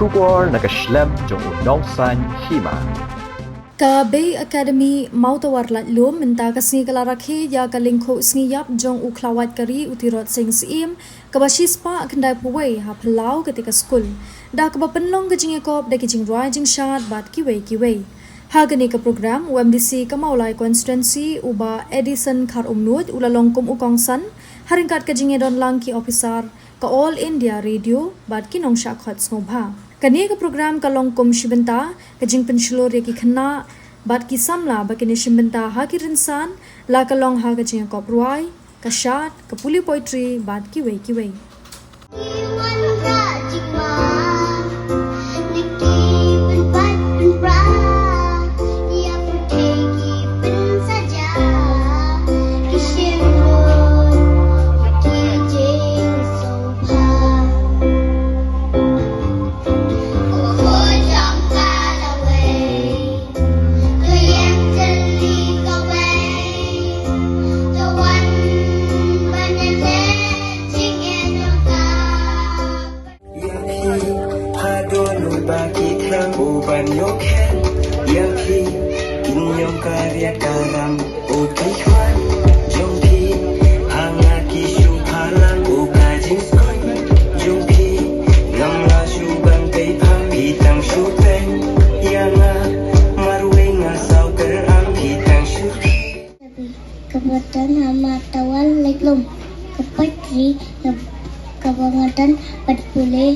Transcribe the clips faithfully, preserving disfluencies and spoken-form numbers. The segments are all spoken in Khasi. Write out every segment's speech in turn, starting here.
Khubor na ka shlem jong u nongsan hima. Ka Bay Academy Mawtawar Laitlum mynta ka sngi ka la rakhe ïa ka lyngkhuh sngi ïap jong u khlawait ka ri u Tirot Sing Syiem kaba shispah khyndai phew wei ha phyllaw kata ka skul, da kaba pynlong ka jingïakop da ki jingrwai jingshad bad kiwei kiwei. Ha kane ka program u MDC ka Mawlai Constituency u Bah Edison Kharumnuid u la long kum u kongsan ha ryngkat ka jingïadon lang ki ophisar ka All India Radio bad ki nongshah khot sngewbha. Kane ka program ka long kum shi bynta, ka jingpynshlur ïa ki khynnah bad ki samla ba kin ïashim bynta ha ki rynsan, la ka long ha ka jingïakop rwai, ka shad, ka pule poetry bad kiwei kiwei. Ïa phi, phadon u ba ki thrang u ban ïoh khet. Ïa phi, kin ïong ka riat ka ram u pyrkhat jong phi. Ha nga ki shu phalang u ka jingskul jong phi. Ngam lah shu ban pei pham, phi tang shu peng ïa nga. Marwei nga saw kyrang, phi tang shu. Ka ba don ha Mawtawar Laitlum, ka poetry ka, kaba nga don ban pule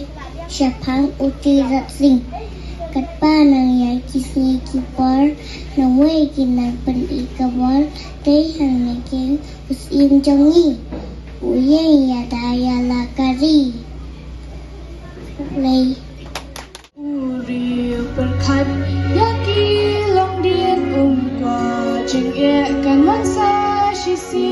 shaphang u Tirot Sing. Katba nang ïai ki sngi ki por, nang wei ki nang pyni ka bor, dei hangne keiñ u syiem jong ngi, u ïeng ïada ïa la ka ri. Lei. U ri u pyrkhat ïa ki longdien, um kwah jingeh kan wan sa shisien.